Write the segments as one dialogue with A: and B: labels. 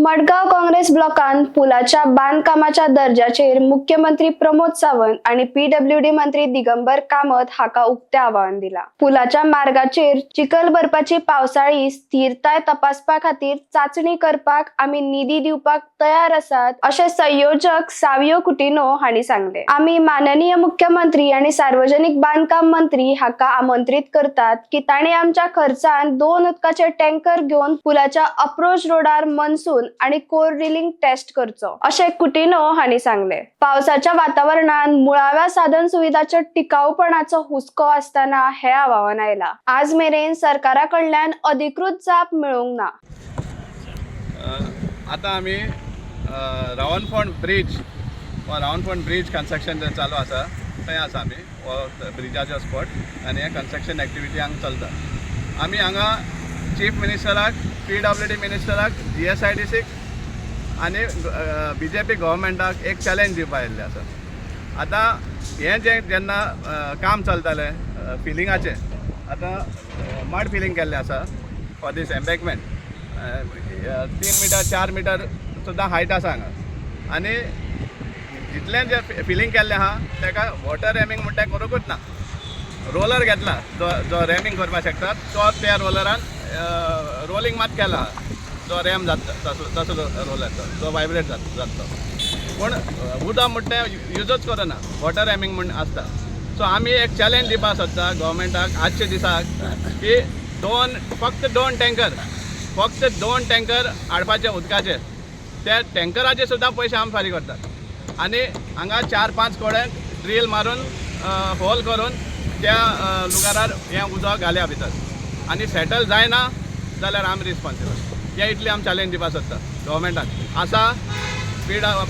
A: मडगांव काँग्रेस ब्लॉकान पुलाच्या बांदकामाच्या दर्जाचेर मुख्यमंत्री प्रमोद सावंत आनी पीडब्ल्यूडी मंत्री दिगंबर कामत हाका उक्तें आव्हान दिला. पुलाच्या मार्गाचेर चिखल भरपाची पावसाळी स्थिरताय तपासपा खातीर चाचणी करपाक आमी निधी दिवपाक तयार आसात, अशें संयोजक सावियो कुटिनो हांणी सांगले. आमी माननीय मुख्यमंत्री आनी सार्वजनिक बांदकाम मंत्री हाका आमंत्रीत करतात की तांणी आमच्या खर्चान दोन उदकाचे टँकर घेवन पुलाच्या अप्रोच रोडार मनसून आणि कोर ड्रिलिंग टेस्ट करचो, अशें कुटिनो हांणी सांगले. पावसाच्या वातावरणात मुळाव्या साधन सुविधाच्या टिकाऊपणाचो हुस्को आसतना हे आव्हान आयला. आज मेरेन सरकारा कडल्यान अधिकृत जाप मेळूंक ना.
B: आतां आमी रावणफोंड ब्रीज वा रावणफोंड ब्रीज कन्स्ट्रक्शन जें चालू आसा थंय आसा आमी. हो ब्रिजाचो स्पॉट आनी हें कन्स्ट्रक्शन एक्टिविटी हांगा चलता. आमी हांगा चीफ मिनिस्टराक, पीडब्ल्यूडी मिनिस्टराक, जीएसआयडीसीक आनी बीजेपी गव्हर्मेंटाक एक चॅलेंज दिवपा आयिल्लें आसा. आतां हें जें जेन्ना काम चलतालें फिलिंगाचें, आतां मड फिलींग केल्लें आसा फॉर दीस एम्बेकमेंट, 3 मिटर, 4 मिटर सुद्दां हायट आसा हांगा. आनी जितलें जें फिलींग केल्लें आहा ताका वॉटर रॅमिंग म्हणटा करूंकूच ना. रोलर घेतला, जो जो रॅमिंग करपाक शकता तो, त्या रोलरान रोलिंग मात केला, जो रॅम जाता तसो तसो रोलर तो जो वायब्रेट जाता जाता. पूण उदक म्हणटा तें युजूच करना, वॉटर रॅमिंग म्हण आसता. सो आमी एक चॅलेंज दिवपाक सोदता गव्हर्मेंटाक आजच्या दिसाक की दोन, फक्त दोन टँकर, फक्त दोन टँकर हाडपाचे उदकाचे. त्या टँकराचे सुद्दां पयशे आमी फारीक करतात. आनी हांगा चार पांच कडेन ड्रील मारून होल करून त्या लुगारार हें उदक घालया भितर. आनी सेटल जायना जाल्यार आमी रिस्पॉन्सिबल. हे इतली आमी चॅलेंज दिवपाक सोदता गव्हर्मेंटाक. आसा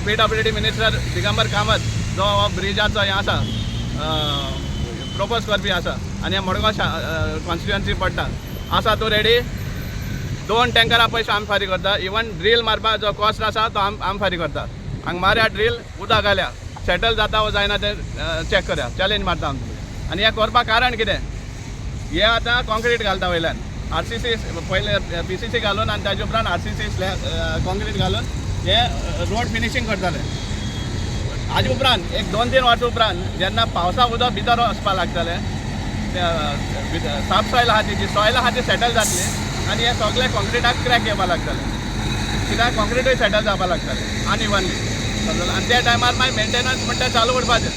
B: पीडब्ल्यूडी मिनिस्टर दिगंबर कामत, जो हो ब्रिजाचो हें आसा, प्रपोज करपी आसा आनी हे मडगांव कॉन्स्टिट्युएन्सी पडटा, आसा तूं रेडी? दोन टँकरां पयशे आमी फारीक करता. इवन ड्रील मारपाक जो कॉस्ट आसा तो आम फारीक करता. हांगा मारया ड्रील, उदक घालया, सेटल जाता वो जायना तें चॅक करया. चॅलेंज मारता आमी तुमकां. आनी हें करपाक कारण कितें? हे आतां कॉन्क्रीट घालता वयल्यान आरसीसी, पयले पीसीसी घालून आनी ताजे उपरांत आरसीसी स्लॅब कॉन्क्रीट घालून हे रोड फिनिशींग करताले. हाजे उपरांत एक 2-3 वर्सां उपरांत जेन्ना पावसा उदक भितर वचपाक लागतलें, सब सॉयल आहा, ती जी सॉयल आहा ती सेटल जातली आनी हे सगळे कॉन्क्रिटाक क्रॅक येवपाक लागतले, कित्याक कॉन्क्रिटूय सेटल जावपाक लागतले अनइवनली, समजलें? आनी त्या टायमार मागीर मेंटेनन्स म्हणटा चालू उरपाचें.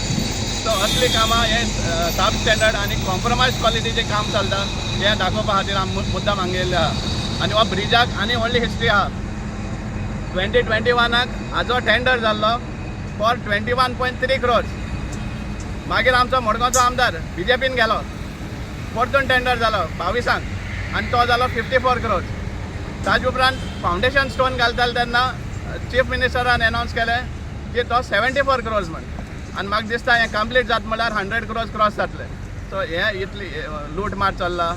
B: सो असलीं कामां हे सब स्टँडर्ड आनी कॉम्प्रोमायज क्वॉलिटीचें काम चलता हें दाखोवपा खातीर आमी मुद्दाम हांगा येयल्ले आहा. आनी हो ब्रिजाक आनी व्हडली हिस्ट्री आहा. 2021आक हाजो टेंडर जाल्लो for 21.3 crores. मागीर आमचो मडगांवचो आमदार बीजेपीन गेलो, परतून टेंडर जालो 22आंक आनी तो जालो 54 क्रोर्स. ताजे उपरांत फावंडेशन स्टोन घालताले तेन्ना चीफ मिनिस्टरान एनावन्स केलें की तो 74 क्रोर्स म्हण. आनी म्हाका दिसता हें कंप्लीट जाता म्हणल्यार 100 क्रोर्स क्रॉस जातले. सो हे इतली लूट मार चल्ला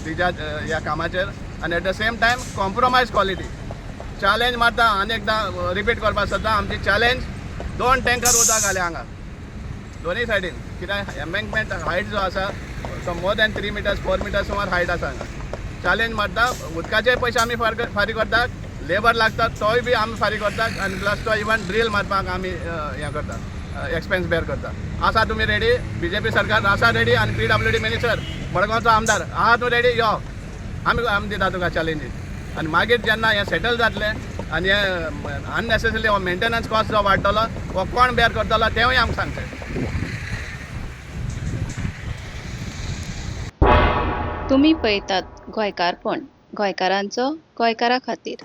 B: ब्रिजा ह्या कामाचेर आनी at the same time compromise quality. Challenge मारता, आनी एकदां रिपीट करपाक सोदता आमची चॅलेंज. दोन टँकर उदक घाले हांगा दोनूय सायडीन, कित्याक एम्बँकमेंट हायट जो आसा तो more than 3 meters, 4 meters सुमार हायट आसा हांगा. चॅलेंज मारता, उदकाचे पयशे आमी फारीक करतात, लेबर लागता तोय बी आमी फारीक करतात आनी प्लस तो इवन ड्रील मारपाक आमी हें करता, एक्सपेन्स बेर करता. आसा तुमी रेडी? बीजेपी सरकार आसा रेडी? आनी पीडब्ल्यूडी मिनिस्टर, मडगांवचो आमदार आहा तूं रेडी? यो, आमी आमी दिता तुका चॅलेंजीस. आनी मागीर जेन्ना हें सेटल जातलें आनी हें अननेसेसरी हो मेंटेनन्स कॉस्ट जो वाडटलो हो कोण बेर करतलो तेंवूय आमकां सांगचें.
C: तुमी पळयतात गोंयकारपण, गोंयकारांचो गोंयकारा खातीर.